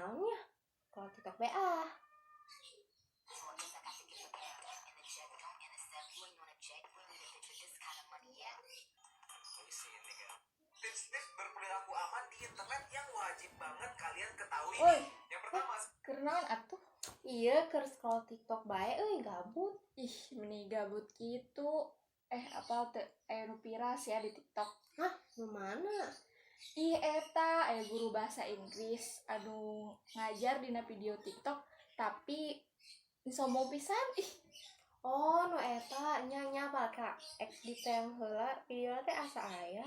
Naonnya? Kalau TikTok BA. Tips-tips berperilaku aman di internet yang wajib banget kalian ketahui Woi, nih. Yang pertama, keur naon atuh? Iya, keur scroll TikTok bae euy, gabut. Ih, meni gabut gitu. Eh, apal teu aya nu viral sia di TikTok? Hah, nu mana? Ih, eta aya guru bahasa Inggris anu ngajar dina video TikTok, tapi sombong pisan ih. Oh, nu eta nya nya apal ka ek diteang heula video teh asa aya.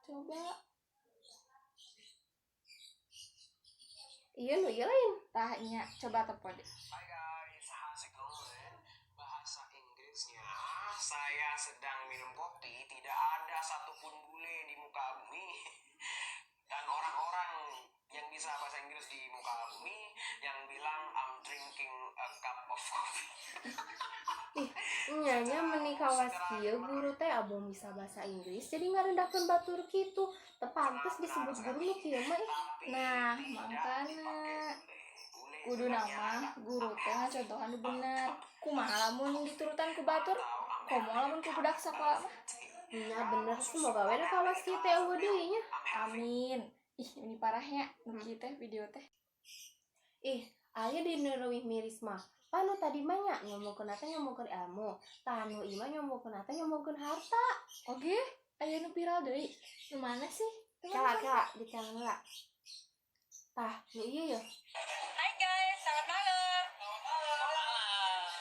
Coba. Iya, nu ieu lain. Tah nya, coba telepon deh. Hi guys, how's it going? Bahasa Inggrisnya, saya sedang minum kopi, tidak ada satupun bule di muka bumi. Dan orang-orang yang bisa bahasa Inggris di muka bumi yang bilang "I'm drinking a cup of coffee." Ih, nya nya, meni kawas kieu guru teh abong bisa bahasa Inggris jadi ngarendahkeun batur kitu. Teu pantes disebut guru nu kieu mah ih. Tapi Nah, tidak mangkana dipakai bule. Bule kuduna sebenarnya mah ada guru teh ngacontohan nu bener. Kumaha lamun diturutan ku batur? Komo lamun ku budak sakola mah. Nya bener, semoga we da kawas kieu teh euweuh deui nya. Amin. Ih, ini parahnya nu kieu teh video teh. Ih, aya di nu leuwih miris mah. Pan nu tadi mah nya nyomongkeun teh nyomongkeun ilmu. Tah, nu ieu mah nyomongkeun teh nyomongkeun harta. Oke, aya nu viral deui. Nu mana sih? Nu Kala mana? Kala diteang heula. Tah, nu ieu yeuh. Hai guys, selamat malam.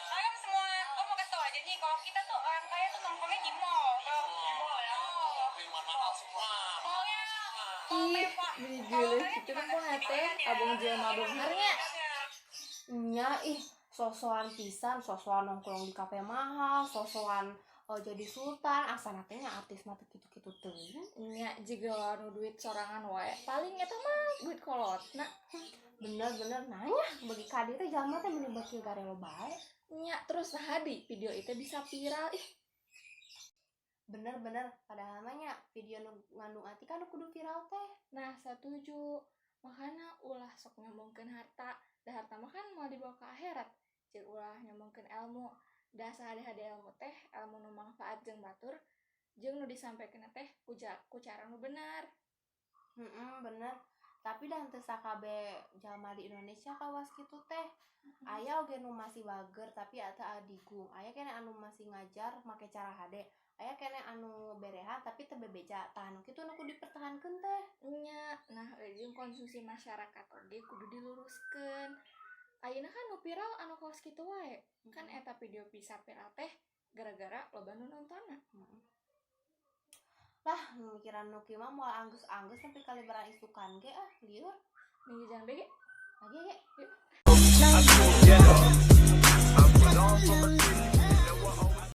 Malam semua. Oh, mau kasih tau aja nih, kalau kita tuh orang kaya tuh nongkrongnya di mall. Kalau Di mall ya, minuman mahal semua. Mallnya mall Ih, mewah. meni Kalau geuleuh kalian kitu gimana? kumaha teh? Abong jelema beunghar nya. Nya ih, sosoan pisan, sosoan nongkrong di kafe mahal, sosoan jadi sultan, asana teh nya artis mah teu kitu-kitu teuing. Nya, jiga nu duit sorangan wae. Paling eta mah duit kolotna. Bener-bener nanya, bagi ka dieu teh jalma teh meni beuki garelo bae. Nya, terus nah di video itu bisa viral ih. Bener-bener, padahal mah nya video nu ngandung arti kan nu kudu viral teh. Nah, setuju. Makanya ulah sok nyombongkeun harta. Da harta mah kan mau dibawa ke akhirat. Jeung ulah nyombongkeun ilmu. Da sahade-hade ilmu teh, ilmu nu manfaat jeung batur, jeung nu disampaikeun teh ku cara nu bener. Heeh, bener. Tapi dah teu sakabeh jalma di Indonesia kawas kitu teh. Aya oge nu masih bager tapi teu adigung. Aya keneh anu masih ngajar make cara hade. Aya keneh anu berehan tapi teu bebeja. Tah, nu kitu nu kudu dipertahankeun teh. Nya, nah jeung konsumsi masyarakat oge kudu diluruskeun. Ayeuna kan nu viral anu kawas kitu wae. Kan eta video bisa viral teh gara-gara loba nu nontonna. Heeh. Lah, mikiran nu kieu mah moal anggeus-anggeus sampai kalibaran isukan ge ah, lieur. Minggu jalan bege. Lagi ge. Yuk. Yeah. I'm